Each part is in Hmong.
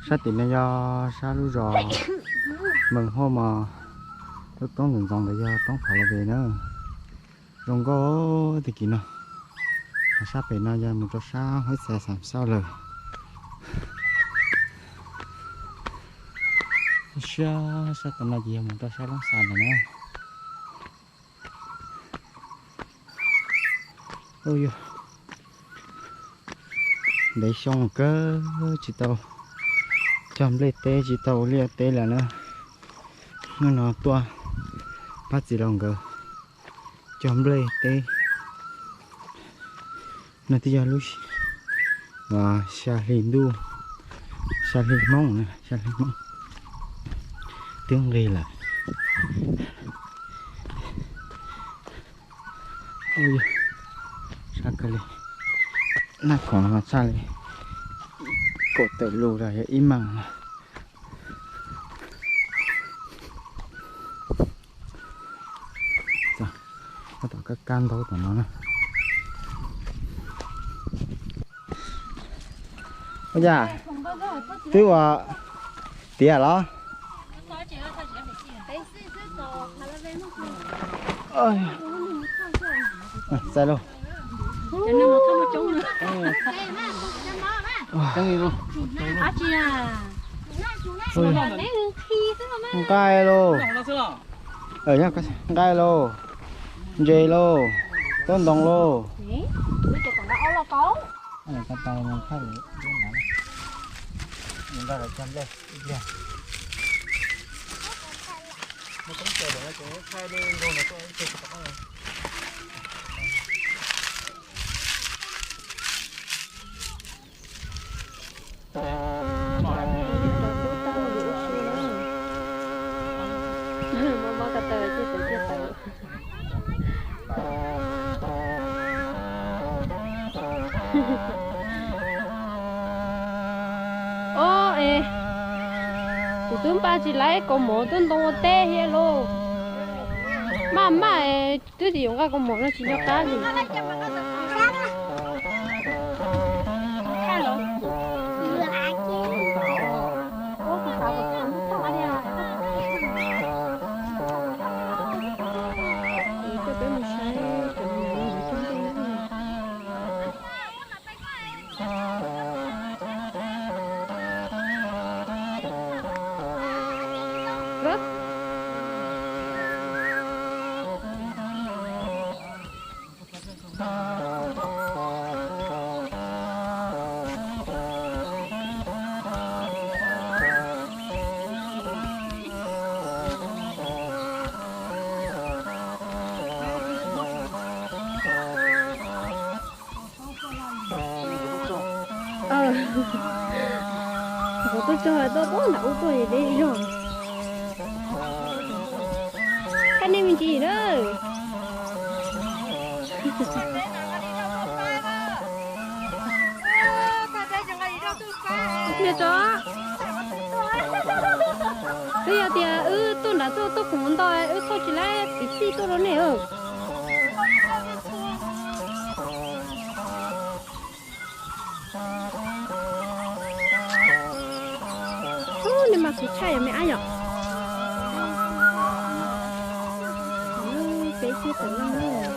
Sab tim no yog sab lub zos Mees Huaj Mos, lub roob ntxoov ntxoov ntawd yog roob Pha La Ve na. Zoo nkauj tag kis no. Sab pem no yog mus rau sab Huab Xais Xam Xauj lawm. Sab, sab tom no ces yog mus rau sab Loob Xas lawm na. Ua yog ntev xyoo kawg tsis tau cog nplej teb, tsis tau ua liaj teb lawm na. Hnub no tuaj pab txiv laus nkawd cog nplej teb. No twb yog lub xya hli ntuj, xya hli Hmoob, xya hli Hmoob twb nqis lawm. Sab kawg li, naj khoom no tshaj li kaum tawm lus los yog ib meem no. Tab tom kab kab ntaub tom no na. Ua cas twb ua tiav los? Txais lauj. Nqaij lauj. Nqaij lauj. Ntses lauj. Tuaj ntoo lauj. Ob, es kuv twb npaj tsis laib kaus mom tuaj ntoo ua teb thiab lauj. Maj maj, twb tsis yuav nqa kaus mom no tsis nco qab li. Nkaus tuaj txog tuaj tuaj nram ub tuaj deb zog. Thaj nej me ntsis na. Niam tso, twb yog tias wb tuaj nram tuaj tuaj khoom ntau, wb thauj tsis laib, piv txij tuaj rau nej. Ub, nej mas khuv tshaj yom me ab yom. Peb caug tawm leej.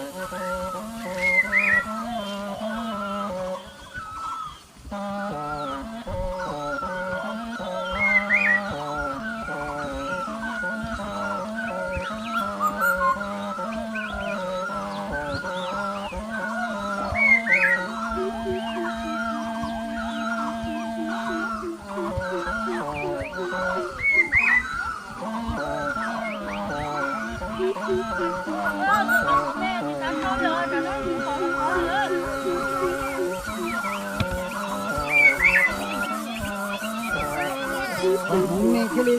Kuv me thiaj li,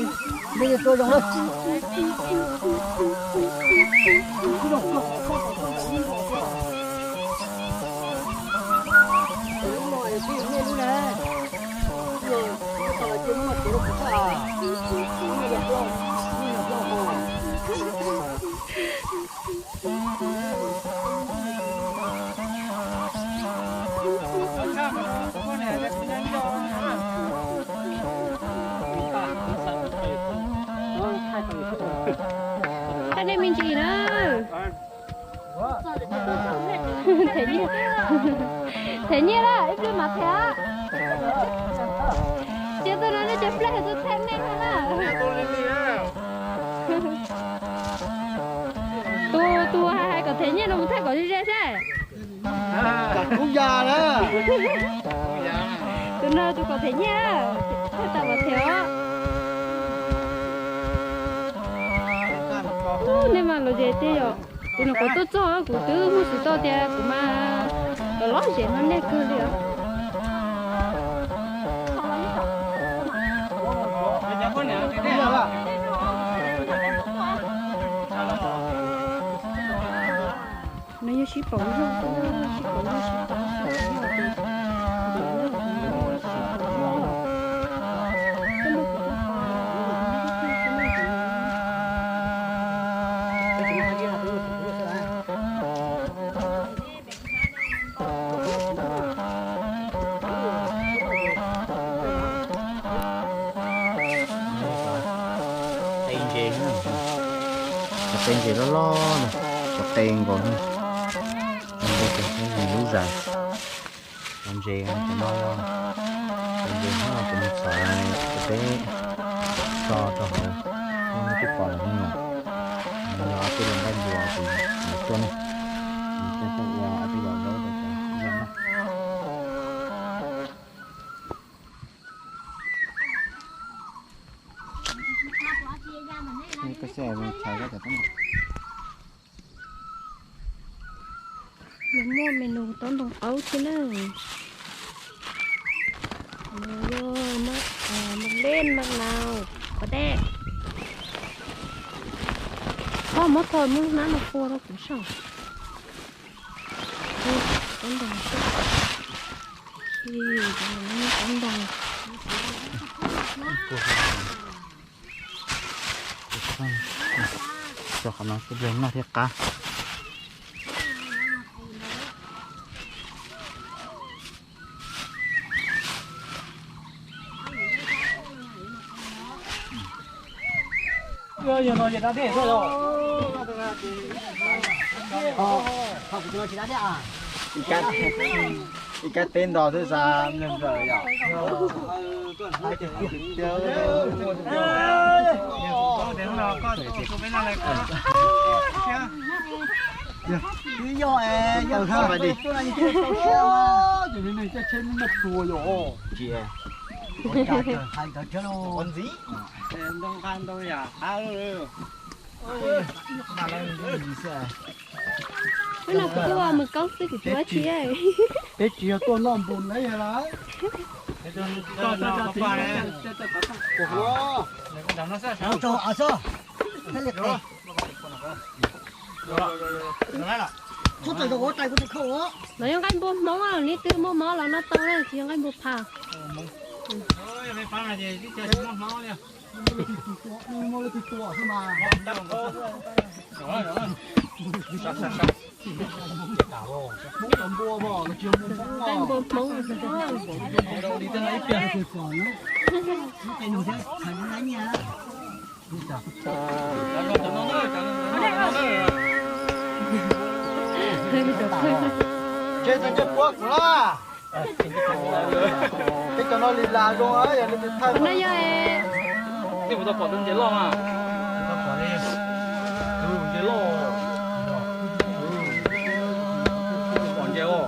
me tua zoo lawm. Them nyiaj lawm, ib pliag mam them. Ces tus no nej cov plag tus them nej no na. Tus, tus hais hais kom them nyiaj no mus thaij kom ze ze saib. Tus no tus kom them nyiaj, thaij tau los them os. Nej mas los ze tiag yom. Tus no kuv tuaj txog kuv twb muaj xwm tau tias kuv mas los lom zem no nej kawg li os. No yog sib paum zog, sib paum zog, sib paum zog. Qe ntses, cov qe ntses loj loj na, cov qe nkaus na, lub zais. Cov ntses no, cov ntses no kuv mus txhom rau peb tso rau hauv, nej twb pom lawm no. No yog ob peb los nqaij npua kuv tuaj na, kuv tuaj ua ob peb yam zaub rau cov zoo na. Nws muaj menu taub ntoo qaub thiab na. Nws yog maj, maj lej, maj nau, pas dej. Koj muab thau muab hnab no pua rau kuv saib. Taub ntoo, taub ntoo. Cov qhov no kuj noj thiab qab. Ib kab teb nto xwb xav nplawg nplawg yom. Twb yog es yog hab mas di. Tsis, hais ntawd thiab lauj. Ntoo nqa ntoo yam qab. Hnub no kuv tuaj mus koob xwb kuv tsis ua dab tsi. Peb tsis yog tuaj noj npua na yog lawm. Los yog nqaij npua Hmoob, nej twb muaj mob los noj tau na, tsis yog nqaij npua pha. Nqaij npua Hmoob. Tsis tau ncej puab kuv na. Peb cov no li las zoo, yog leej twg thaij no yog. Nej puas tau pom tus ntses loj mas? Tus ntses loj. Pom ntses os.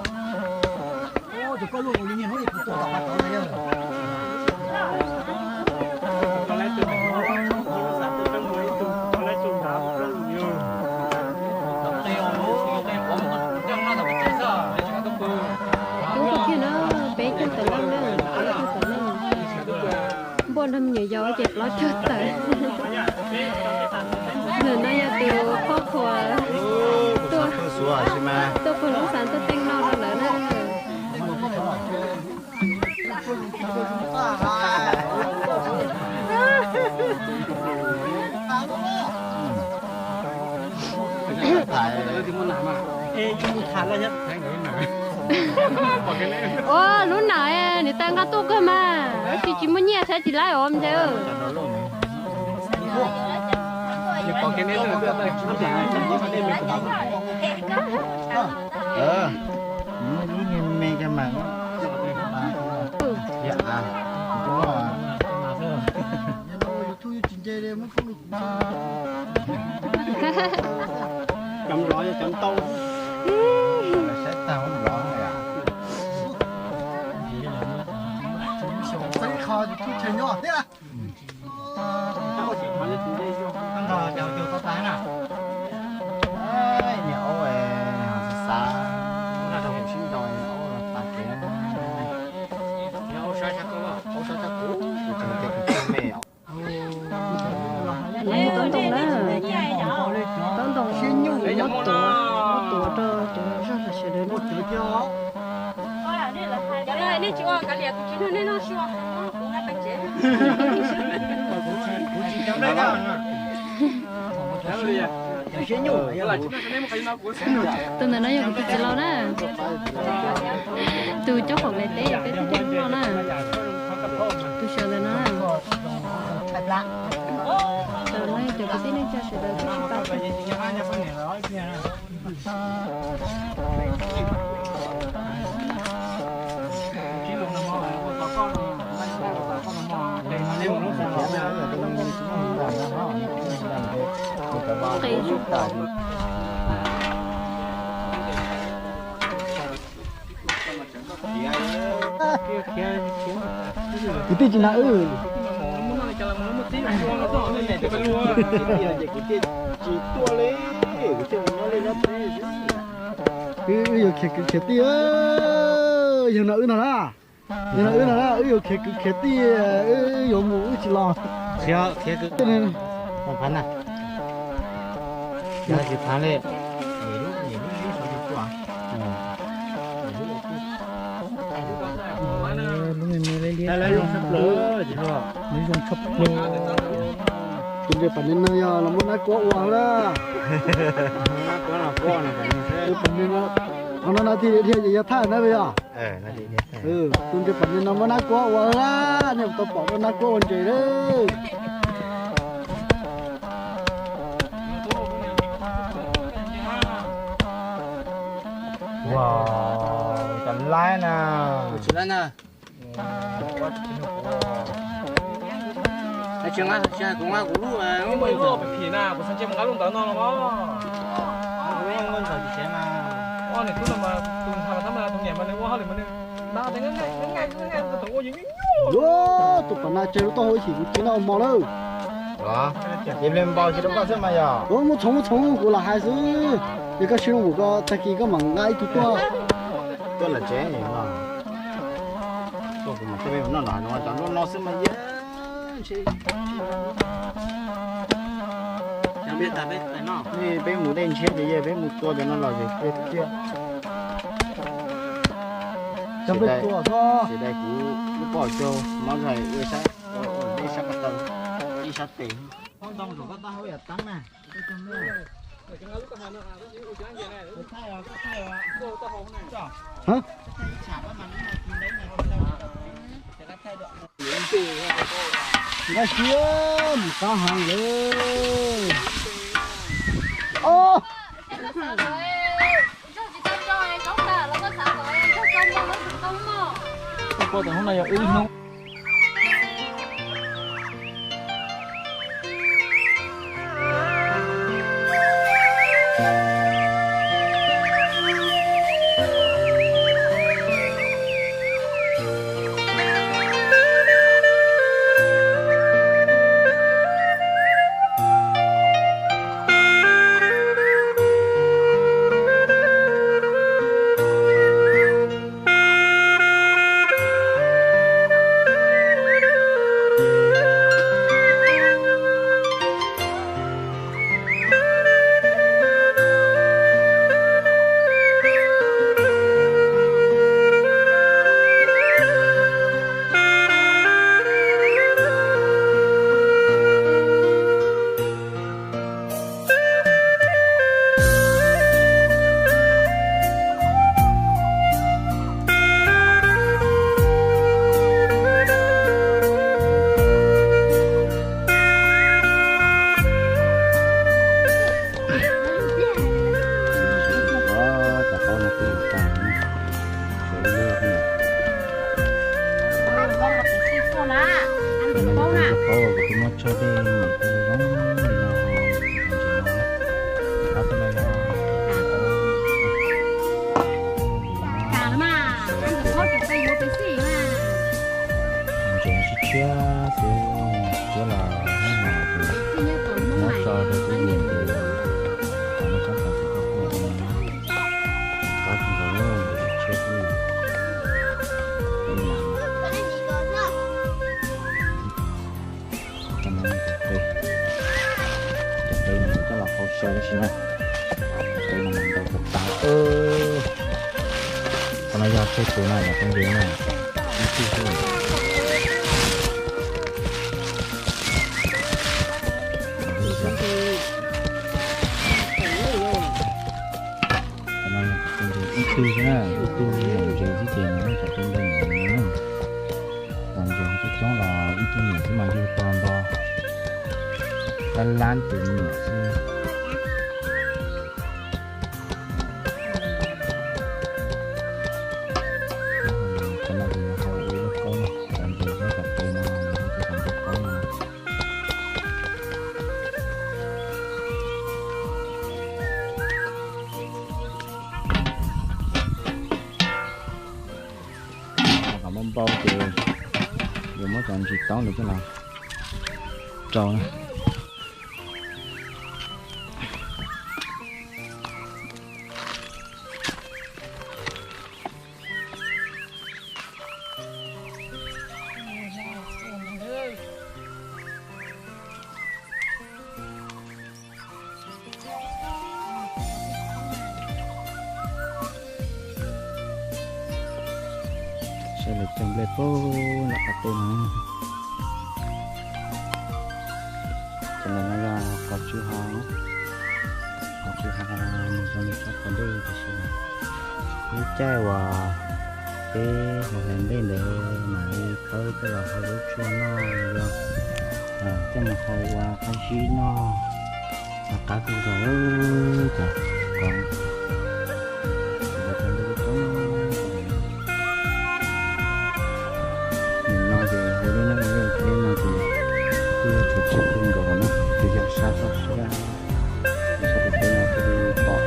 Tub kiag na, peb caug tawm leej na, peb caug tawm leej. Npua nrog me nyuam yaus ces plaub caug tawm. Ntawm no yog tus phob qhuas tuaj, tuaj pug lub xav tuaj teej no rau lawv na. Ua lub nam niam tais nqa tuaj kawg mas, tab sis tsis muaj nyiaj saib tsis laib os ntag. Ib me me kiag mas. Cov nplov yog cov ntau. Saib tag nplov. Niam aub, xav xav rau kuv sib nraus, niam aub los tas kev. Niam aub saib sab koj, aub saib sab kuv, kuv tseem tias kuv tsis me os. Tub ntoo na, tub ntoo muab tuav, muab tuav rau cov zaj sawv daws no. Tus ntawm no yog kuv tus txiv laus na. Tus coj pom me teb peb thiaj coj no na. Tus sawv ntawm no na. Sawv no yog cov kwv tij neej tsa sawv daws twb sib pab. Kwv tij tsis nag wb. Kwv tij tsis tuaj li, wb yuav khiav kwv khiav tij, yog no wb no na. Yog no wb no na, wb yuav khiav kwv khiav tij, wb yuav mus wb tsis los. Khiav, khiav kwv tij na. Tsis phav li. Lub me me liab liab, lub zoo tshaj plaws. Tus nres pas nees no yog los muab nab kuab ua na. Qhov no na thiaj dhia ces yog thaj na yog. Tus nres pas nees no muab nab kuab ua na, nej tau pom rau nab kuab ua ntses lawm. Ua cas laib na. Tsis nqa, tsis hais kuv nqa kuv lub, kuv xav cia mus nqa lub ntawd no los mas. Ua niam tub no mas tus ntxhais mas tab mas tus niam mas nws ua hauj lwm mas nws nqa tes nqa nqa nqa nqa tus ua yus nyuaj nyuaj. Tus pas nas tseg lub taub hau ib chim kuv tsis noj mov lawm. Ces ple npau tsis rau koj xwb mas yog. Muaj txhoov muaj txhoov kuv lam hais xwb. Ces koj sim zoo mus ko tag kis koj mam nqa ib tug tuaj. Tuaj lawm tsev no. Tuaj kuv mam coj peb mus noj no, cov nruab no xwb mas yog. Nej peb mus dej ntshiab ces yog peb mus tua cov no los ces peb thiaj. Cov peb tua xwb. Xyov daim kuv lub pob caug mob zais ua saib, ua dej sab ko taw, ib sab tes. Ntoo saum koj taub hau yam teeb na. Nqa siab mus qab heev lawm. Koj pom tau hnub no yog wb ib hnub. Cov no yog cov nplooj qaub uas kuv twb muab tshuaj dej nyem tau zoo li no, cov ntses no na. Qab tej no yog ntses tshiab tshiab xwb, tshiab los hnub no ces muab tso rau tib yees ces qhov no tsob ntses koj kuj ua no. Qab kawg nkaus, ntses tshiab xwb. Cov qe, cov qe no coj los hau xyaw tab sis na, cov qe no mas ntau tas tas. Qhov no yog tshuaj tus na, yog tshuaj ntses na, ib tug xwb. Qhov no yog tshuaj ntses ib tug xwb na, ib tug ntses xwb ces nws muab cov qe ntawd mus na. Los ntses coob coob los ib tug nyem xwb mas yug tau nto lab lab tus nyem xwb. Cov no ces yog hau ua lub kaub na, cov ntses thiab cov qe no yog hau ua cov lub kaub no. Kom npau npau ces yuav muab cov ntsis toob ntawd coj los rau na. Saib lawv cog nplej puag nram qab teb no. Cov ntawm no yog qos tsw ho, qos tsw ho nws zoo li tsob qos dej tiam sis lub caij uas peb hlais hlais nplej ntawd mam li khawb coj los hau lub tshuaj noj los yog coj mus hau ua qab zib noj. Qab kawg nkaus cov qos. Nim no ces yog lub neej yog thiab no ces kuj yog tseem tsawg kawg nkaus na, tsis yog sab toj siab, sab tom teb no thiaj li pom.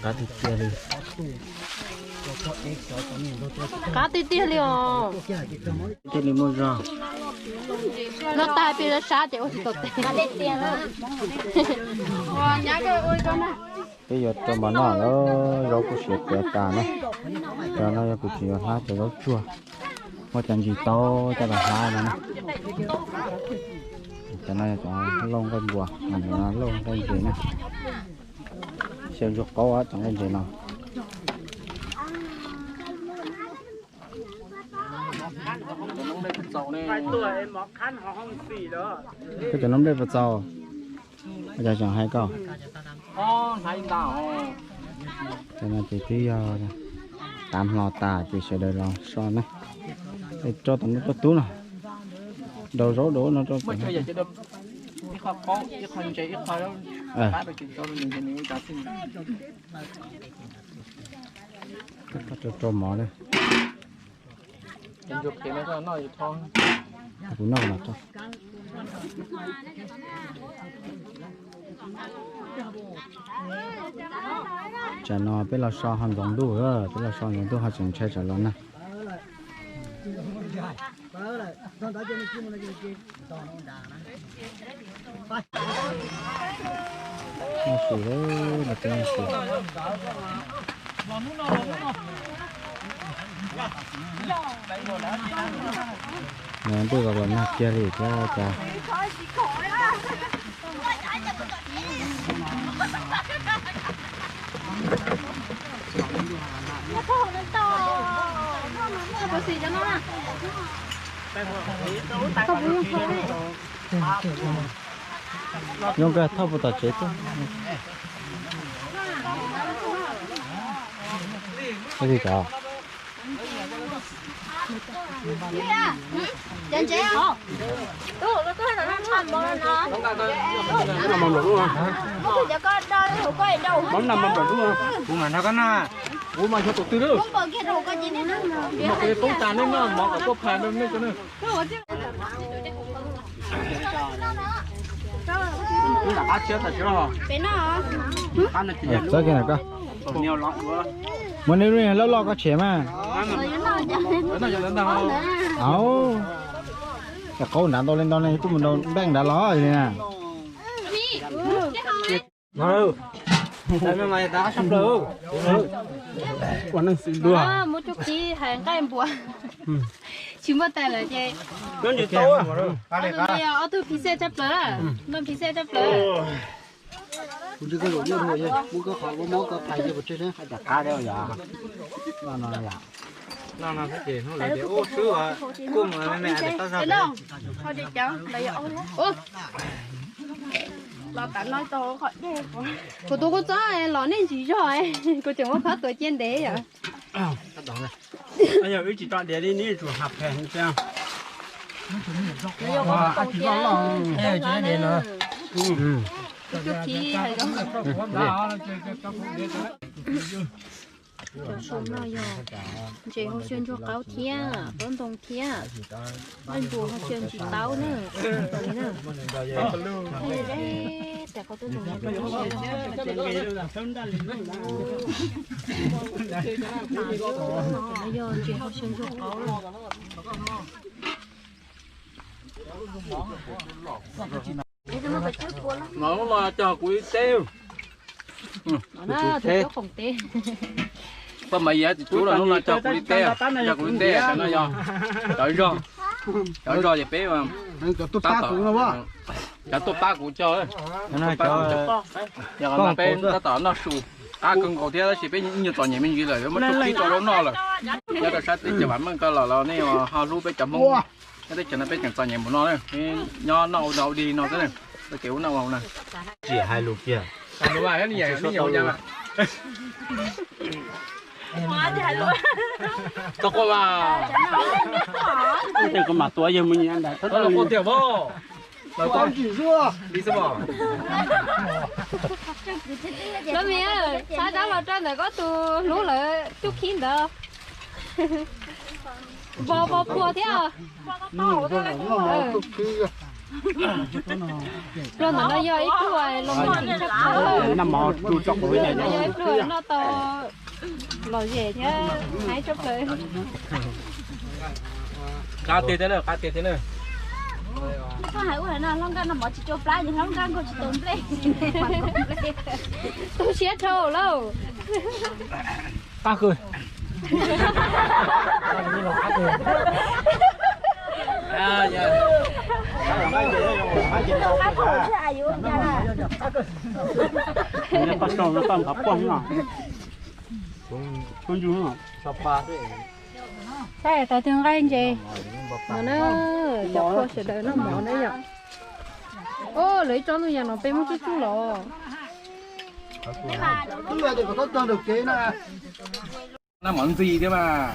Qab tiag tiag li. Qab tiag tiag li os. Thiaj li muaj zog. Noj tag peb sab ces ua tsis tau tes. Peb yuav rau mov noj lawm, zaub kuj siav tiav tas na. Cov no yog kuv tseem yuav hlab cov zaub tsuag, muab cov ntsis taub coj los hlab no na. Cov no yog cov lauj nqaij npua, lauj nqaij ntses na. Xyaw ntsuag qaub cov nqaij ntses no. Koj cov noob nplej puas txaus? Ua cas tseem hais koj? Cov no ces twb yog tav hmo tas ces sawv daws los so na. Rau tom no rau tub no, daus zaub daus no rau. Rau mov na. Kuv noj mas rau. Tsam no peb los so ho ntxoov ntuj, peb los so ntxoov ntuj ho tseem ntshai tsam los na. Noj su, noj su. Ntuj los los nag kiag li thiab cas. Yoov kawg, thauj puag tom tsev tuaj. Li cov. Kuv mas nrog koj noj, kuv mas xyov tus twg lawm. Mov kuv toob tas nej noj mov kom tuaj phais rau nej cov na. Txawb kiag na koj. Muab neb lub loj loj koj tshem mas. Au, qaub nrad ntau li ntau ne, kuj mus nrau npeej nrad los li na. Ua neej xwm luag. Muab cub kiv hais nqaij npua. Tsis muaj tais lawm ces. Ob tug no yog ob tug phim xej tshaj plaws, noj phim xej tshaj plaws. Kuv tus kua txob los nej ntsis zog, kuv tseem muab khob tuav cia ntev yom. Yog wb tsis tso diav li neb tsum hab phem thiab. Cov su no yog ntses hau xyaw ntsuag qaub thiab pob ntoo thiab. Nqaij npua hau xyaw ntsis taub na. Yog ntses hau xyaw ntsuag qaub. Los lub no cog kuv ib teb. Koj mas yog tsis tub los lub no cog kuv ib teb, cog kuv ib teb, cov no yog cov zog, cov zog ces peb tab tom, cov tuaj pab kuv cog, yog pab kuv cog. Yog no peb tab tom noj su qab kawg nkaus thiab tab sis peb ib nyuag txom nyem me ntsis lawm, muab tsuj kib tso rau noj lawm. Nyob rau sab teb chaws vam meej ko los los nej ho hlub peb cov Hmoob. Nyob teb chaws no peb tseem txom nyem mus no, nyob noj ua dog ua dig no xwb, txoj kev ua noj ua haus na. Tsis hais lus kiag. Tau quaj mas. Tej kuv mam tuav yawg mus nyiam ntais. Lub me, txhab dab los rau ntawm koj tus hlub lawv cub khib ntawd. Vos vos puag thiab. Pluag ntawm no yog ib pluag los noj tsis tshaj plaws. Noj mov tsuj tso quav, yog ib pluag noj tau lom zem thiab haib tshaj plaws. Qab tiag thiab na, qab tiag thiab na. Koj hais ua hais no hlob nkaj noj mov tsis tshaj plab, hlob nkaj nkaug tsis tau nplej. Tu siab dhau lauj. Qab kawg. Saib tau tus nqaij ntses no na, cov phuaj sawv daws noj mov na yom. Os, lawv ib tsob ntoo yam no peb muab tsuj tsuj los. Noj mov ntxim thiab mas.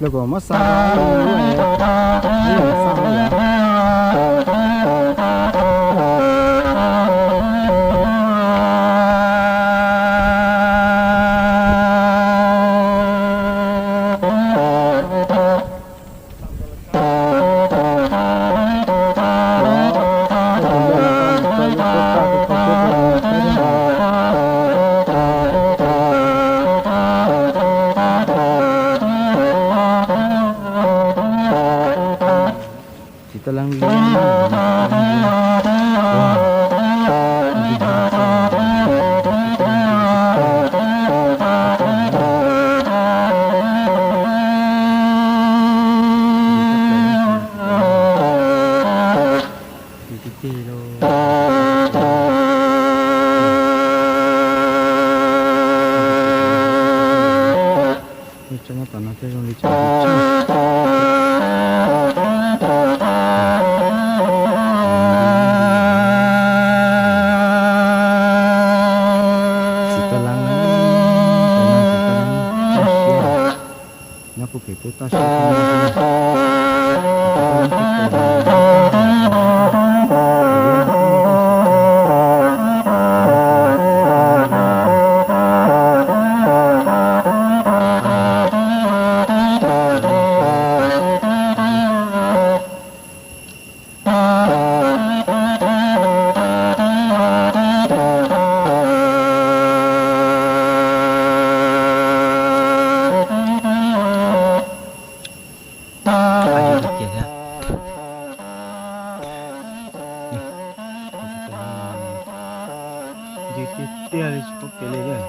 Los kom muab xa, muab xa. Txiv Taj Leeb li. Txiv tiag tiag li lauj. Tso nyob tom no thiaj zoo li tso. Txiv Taj Leeb, txiv Taj Leeb toj siab, nyob puag pem peb toj siab. Ntws tiag tiag li, tsis paub kev li lawm.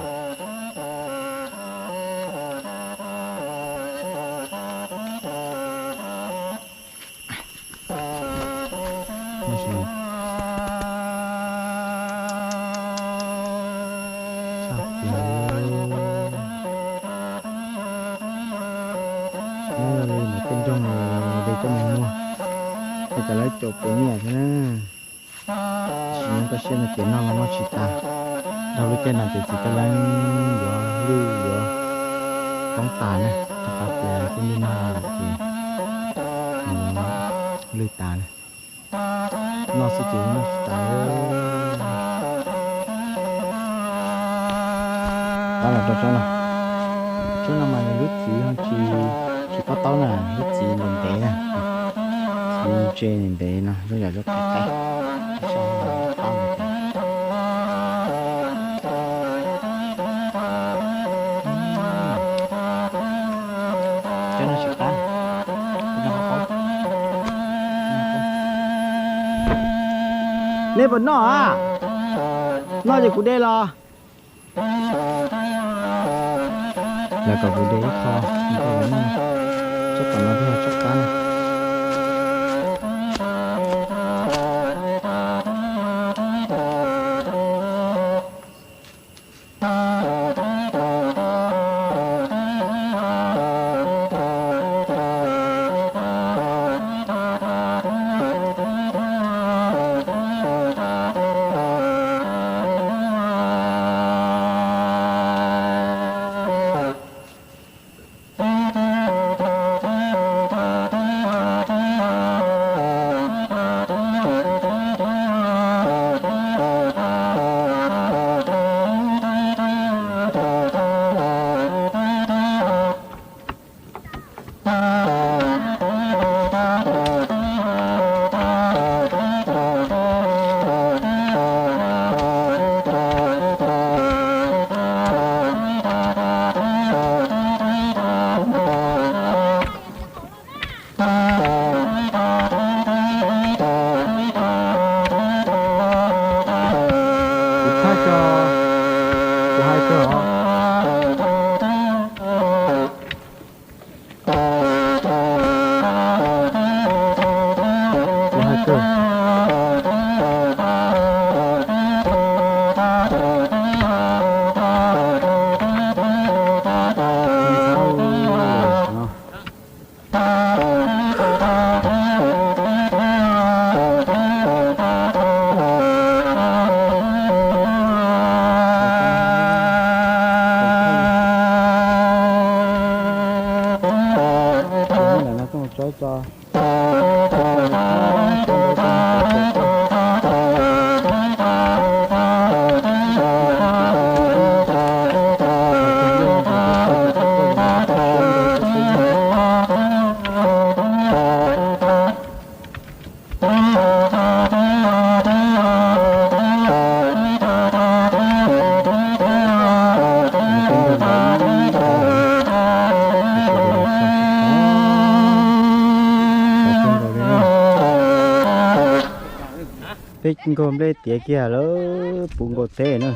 Txog tiag li. Nyob li ntawm tej nroog li coj mus muag, ces cov lawv caum pem nyiaj thiab na. Tab sis nyob toj siab no ces noj los noj tsis tas. Dhau lub caij no ces txiv Taj Leeb yuav lwj yuav poob tas na, rau qhov tias tej ntuj nag lawm ces nws yuav lwj tas na. Noj xwb ces noj tsis tas li. Tab los rau tsob no, tsob no mas nws lub txiv ho tsis, tsis pob taub na, lub txiv ntev ntev na, txiv ntse ntev ntev no, zoo yam zoo qab qab. Tsob no tsis qab. Neb puas noj a? Noj ces kuv de los. Lawv kom kuv de ib qho, tsob tom no thiaj tsob qab na. Kuv thaij tso, kuv hais tso. Kuv hais tso. Nkaug nplej tiav kiag lawm, puv nkaus teb na.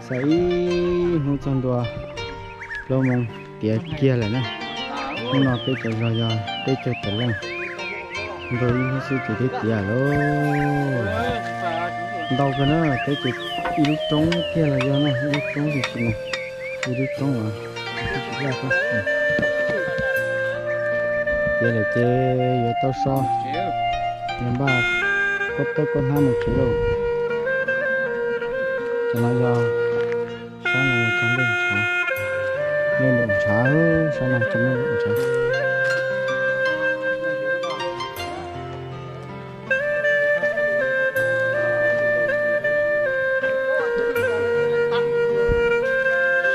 Xav ib hnub txog ntua plaub moos tiav kiag lawm na. Hnub no peb cov zog yog peb caug tawm leej, nkaug ib hnub xwb ces twb tiav lawm. Ntau kawg na, peb ces ib lub roob kiag los yog na, ib lub roob tiam sis mas ib lub roob uas tiav lawm ces yuav tau so, yuav npaj koj tawb koj hnab mus tsev lauj. Cov no yog sab no yog cov nplej ntshav, nplej ntshav, sab no cov nplej ntshav.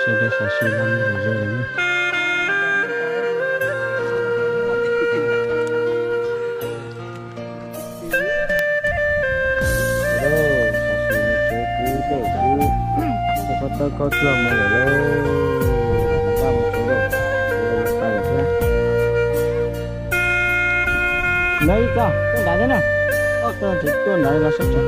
Sawv daws sam sim los mus zom zaws lawm ne. Sawv daws sam sim mus tsev, kwv tij kwv tij, koj tawb koj tuag mus lawm lauj, npaj mus tsev lauj, yuav tawm lawm thiab. Ntawd ib txoj tuaj nrad thiab na, txoj tseem tuaj nrad los sab tseem.